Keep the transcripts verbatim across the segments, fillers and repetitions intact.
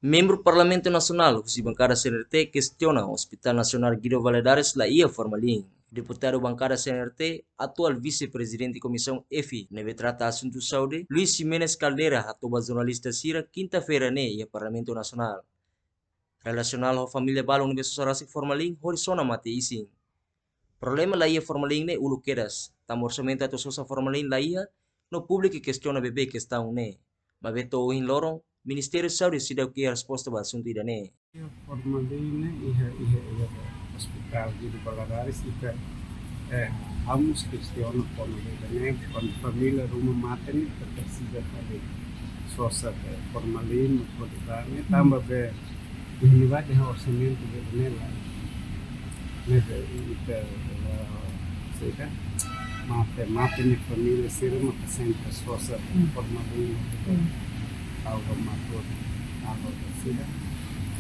Membru Parlamentu Nasionál husi bankada C N R T kestiona Hospital Nasionál Guido Valadares la iha formalin. Deputadu bankada C N R T, atuál Vise-Prezidente Komisaun F, ne'ebé trata asuntu saúde, Luis Ximenes Caldeira, hato'o ba jornalista sira kinta-feira ne'e iha Parlamentu Nasionál, relasiona ho família balun ne'ebé sosa rasik formalin hodi sona mate isin. Problema la iha formalin ne'e uluk kedas, tanba orsamentu atu sosa formalin la iha, no públiku kestiona beibeik kestaun ne'e. Maibé to'o ohin loron, Ministériu Saúde seidauk iha resposta ba asuntu ida-ne'e. Formalin ne'e iha, iha, iha Hospital Guido Valadares, ita, eh, ha'u mós kestiona kona-ba ida-ne'e, kuandu família ruma mate ne'e, ita presiza fali sosa, eh, formalin, mós hodi ba ne'e, tanba be, iha ne'ebá iha orsamentu be ne'e la. Ne'ebé ita, eh, saida, mate, mate nia família sira maka sempre sosa, hmm, formalin, hmm, algo matur, algo saida,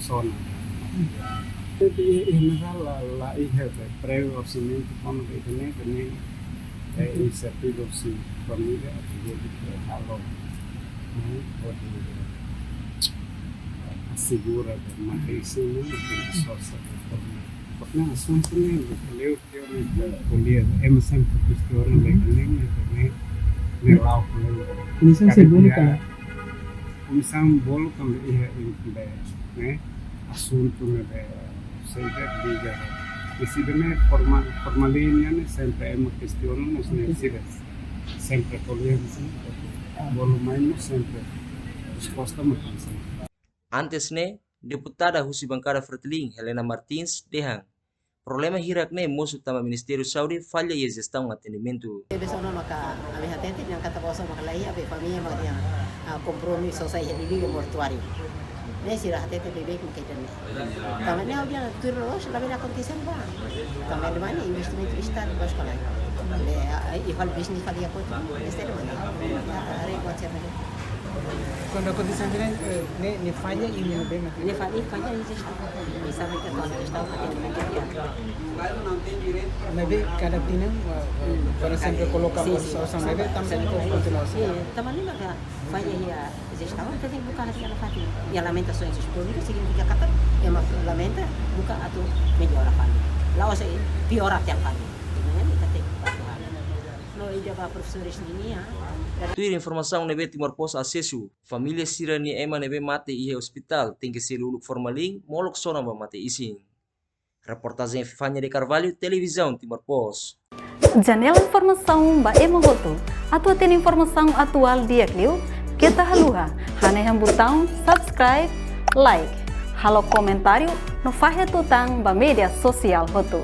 sona. Hmm. Jadi, iha ne'ebá la, la iha be, préviu orsamentu, kona-ba ida-ne'e, be ne'e, eh, inisiativa husi família, atu jadi ke halo, eh, hodi, eh, asegura be mate isin ne'e, mate sosa be formalin. Portantu, asuntu ne'e, liu, liu ne'e, ko'alia, ema sempre kestiona, ne'e, ne'e, ne'e, ne'e la'o, liu. Komisaun, kada seidauk bolu dia, kala? Komisaun bolu kala iha, iha, ne'e, asuntu ne'ebé, sempre liga. Isi ne'e forma-, formalin ne'e, sempre ema kestiona, mas ne'e, oke, sira sempre ko'alia, ne'e, bolu mai, ne'e, sempre resposta, mas, antes ne'e, deputada husi bankada Fretilin, Helena Martins, dehan, problema hirak ne'e mosu tanba Ministériu Saúde falla iha jestaun atendimentu. Be osan maka ami hatete, dehan katak osan maka la iha, be família maka dehan, ah, kompromisu sosa iha liga mortuáriu. Ne'e sira hatete beibeik maka ida-ne'e. Tanba ne'e ha'u dehan tuir loos, labele akontese ba. Tanba ne'e mak ne'e investimentu Estadu ba eskola. Be, ah, i fali bisnis fali iha kotuk, Estadu mak ne'e. Ah, are kuat siapa ni? Kuandu akontese ne'e, eh, ne'e, ne'e falla iha ne'ebé mak? Ne'e falla, falla iha jestaun. Bisa mereka tahu jestaun, atendimentu di'ak. Maibé kada tinan, eh, eh, para sempre koloka, sin, osan, sin, osan maibé, tanba sempre kontinua. Sin, tanba ne'e maka falla iha jestaun, ita tenke buka hati iha nafatin. Iha lamentasoens públikas signifika katak ema lamenta, buka atu mellora fali. La'ós piora tiha fali. Entaun ita tenke buka atu halo. No ida ba profesores nian. Tuir informasaun ne'ebé Timor Post asesu, família sira-nia ema ne'ebé mate iha ospitál tenke selu uluk formalin molok sona ba mate isin. Reportajen Fifania de Carvalho, Televizaun Timor Post. Janela informasaun ba ema hotu. Atu hatene informasaun atuál di'ak liu, keta haluha hanehan butaun subscribe, like, halo komentáriu no fahe tutan ba média sosiál hotu.